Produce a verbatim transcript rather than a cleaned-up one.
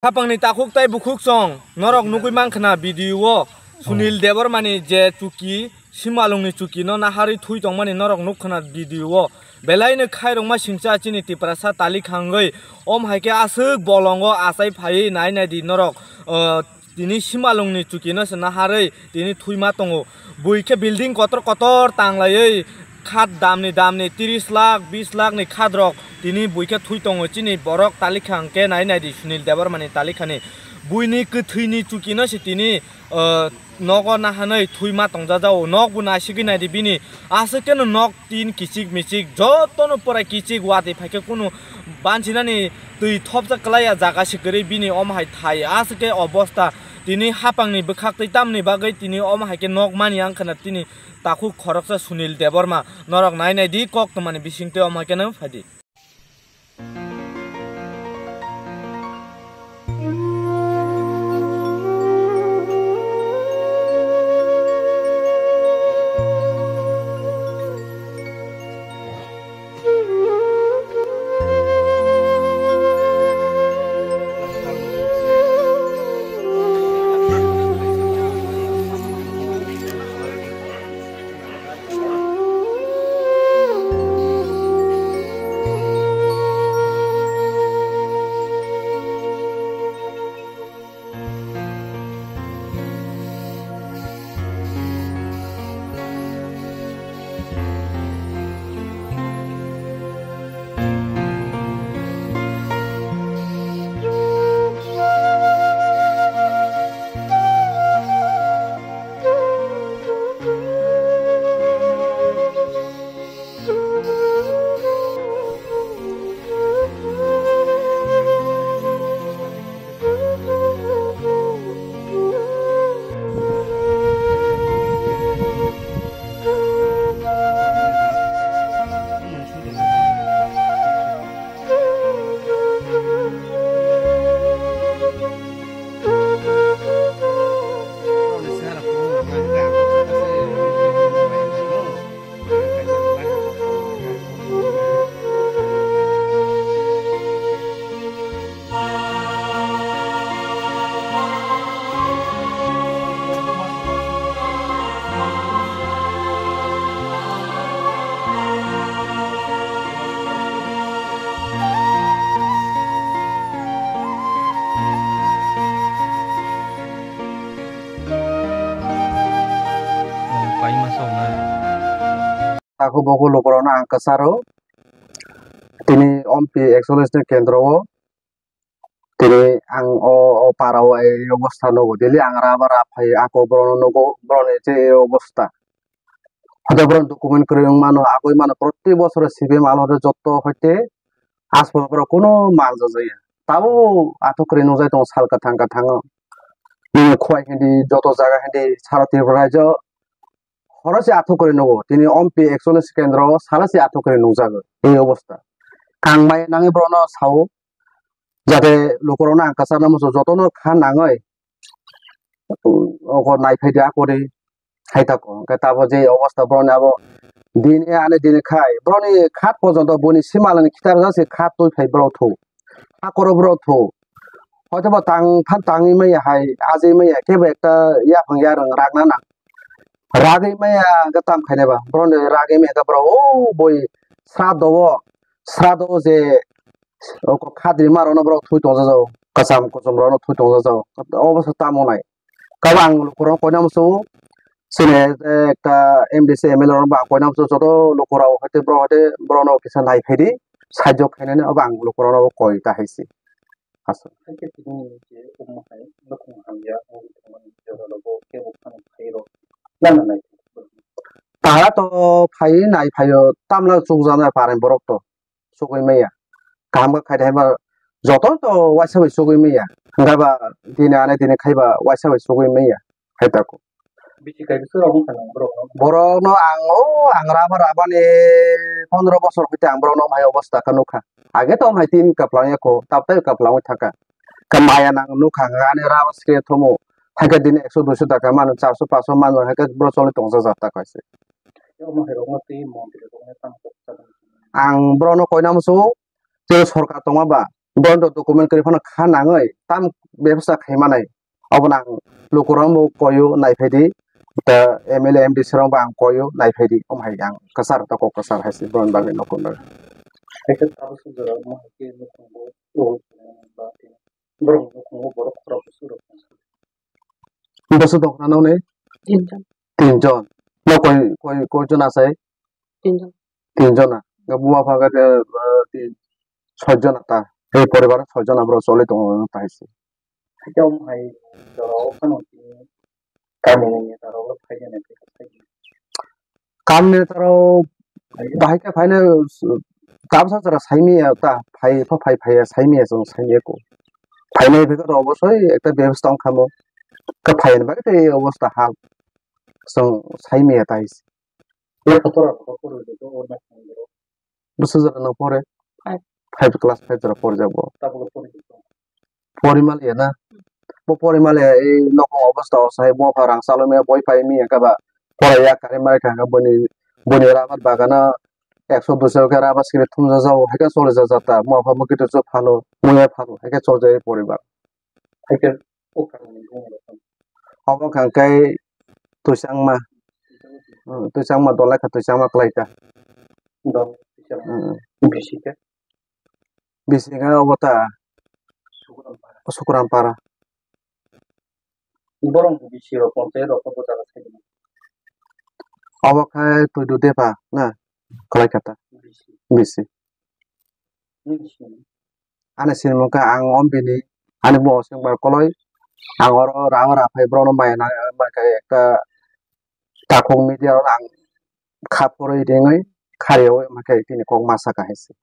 Hapangni takhuk tai bukhuk chong norok nugwi mankha na video o Sunil Debbarma ni je chuki, Simalung ni chuki no naharwi thui tongmani norok nukha na video o. Belai no khairokma singcha chini Tiprasa talikhangwi, om hai khe aswk bolongo achai phaiwi nai nai di norok, o, tini Simalung ni chuki no se naharwi tini thwima tongo. Bui khe building kotor kotor tanglaiwi khat damni damni tris lakh, bis lakh ni khat rok tini bui khe thui tongo chini borok talikhang khe nai nai di Sunil Debbarma ni talikhani. Buini kwthwi ni chuki no se tini, o, nogo nahanwi thwima tongjajago. Nok bo naisigwi nai di bini. Aswk khe no nok tin kichik michik joto no pura kichik, watwi phai khe kunu bansinani twi thopjak kwlai ya jaga se kwrwi bini om hai thai. Aswk khe obosta tini hapang ni bwkhak twi tamni bagwi tini om hai khe nok mani ang khna tini takhuk khoroksa Sunil Debbarma. Norok nai nai di kok tongmani bising twi om hai khe no phai di. Takhuk bukhuk lukurokno ang kwcharo. Tini ompi ekchollish ni kendro o tini ang o, o para o ei obostha nugo. Daily ang raba rab phai ako borokno nugo, borokni je ei obostha. Hwnkhe borok document kwrwi wng mano, agoi mano, proti bosoro C P M amolo joto hoite aswk borok kunu mal rwjaya. Tabuk athuk kwrwi nukjai tongo sal kwthang kwthango. Bini khowai hindi joto jaga hindi sara Tripura rajyo horo se athuk kwrwi nugo. Tini ompi ekchollish kendro o sala se athuk kwrwi nukjago ei obostha. Ang mai nangwi borokno sao, jate lukurokno ang kwcharna muchung jotono kha nangwi, oko naiphai di akori hai tako. Hwnkhe tabuk je obostha borokni abo dini ani dini khai borokni khat porjonto buini simalani khitar jase khat twi phai borok thu. Hakoro borok thu. Hoitobo tang phan tangwi maya hai, ajwi maya kebo ekta yaphang yarwng ragna nang. Ragwi maya hwnkhe tam khainai ba. Borokni ragwi maya khe borok o boi srado o, srado o je o kok khatrima rokno borok thui tongjajago, kwcham kuchum rokno thui tongjajago. Obo se tamo nai. Kabo ang lukurokno koina muchungo, chini ekta M D C M L A rokno bo ang koina muchungo, joto lukurok hoite borok hoite borokno kisa nai phaidi, sahajyo khainani obo ang lukurokno koi ta hai se. Aswk. Haikhe tini je omo hai nukhung hamya wngwi thangmani jora rogo kebo phano phairok nana nai. Para to phai nai phaio, tamla chukjaknai para borok to. Chugui maya. Kaham khe khai de hai ba joto to waisa bai chugui maya. Hwnkhe ba tini ani tini khai ba waisa bai chugui maya. Hai tako. Bisi kai bwswk rok wngkha nang borok no? Borok no ang o ang raba raba ni pondro bosor hoite ang borok no hai obostha khe nukha. Age to hai tin kaplang ya kho, tab tai kaplang oi thaka. Khe maya nang nukha ani raba sike thomo. Hai khe dini ekso duiso taka manu, charso paso manu, hai khe borok choli tongsa jat ta kaise. Omo hai rok no twi montri rok no tamo kok cha. Ang borok no koina muchungo, je sorkar tongma ba, Bono document kwrwi phano kha nangwi tam bebsa khai manai. Obono ang lukurokno bo koio naiphai di. Ta M L A, M D C rokno bo ang koio naiphai di. Omo hai ang kwchar ta kok kwchar hai se bono bagwi nokung bagwi. Haikhe tabuk sujaro mo haikhe nukhungo o ba borok nukhungo borok khorok bwswk rok. Bwswk dok na nokni? Tinjon. Tinjon. No koi, koi, koi jon asai? Tinjon. Tinjon na. Ga buma pha ga, eh, tin, soi jon ta. Ei poribar soi jon abro choli tongo ta hai se. Haikhe omo hai jora o phano tini kamini neta rok phai jani phai kha phai. Kamini neta rok bahai khe phaino, kabsa jora saimiya ta phai pha phai phai saimiya chwng saimiya ko. Phainai phai khe obosoi ekta bebostha wngkha mo. Khe phaini bagwi tei obostha hal chwng saimiya ta hai se. Lekha pora rok pori rwdi o na thang bwrw. Bwswk jora no pore? Five. Five class five jora porjak bo. Tabuk pori rwdi. Pori maliya na? Bo pori maliya, ei nokong obostha o sai bo pha rang chalwi maya boi pai maya khe ba pora ya kari mari kha khe boni, boni rabar bagana ekso duiso khe rabar siri thumjak jago, hai khe choli jak jak ta. Mo pha bo kitor chuk phano, muya phano, hai khe choli jak poribar. Hai khe o kang ni bumung rok. Obo kang khe twisangma. Hmm, twisangma dol lai kha, twisangma kwlai kha. Dol twisangma. Hmm. Bisi khe? Bisi khe obo ta Sukram para. Sukram para. Borok bisi rok ponchayat rok bo jaga sai. Obo khe Tuidu Depa na kwlai kha ta. Bisi. Bisi. Ani sinimung khe ang o bini, ani bumung sengbar koloi, ang oro rang ra phai borokno maya nang, maya khe ekta takhuk media o ang kha phurwi ringwi khariui maya khe tini kok ma saka hai se.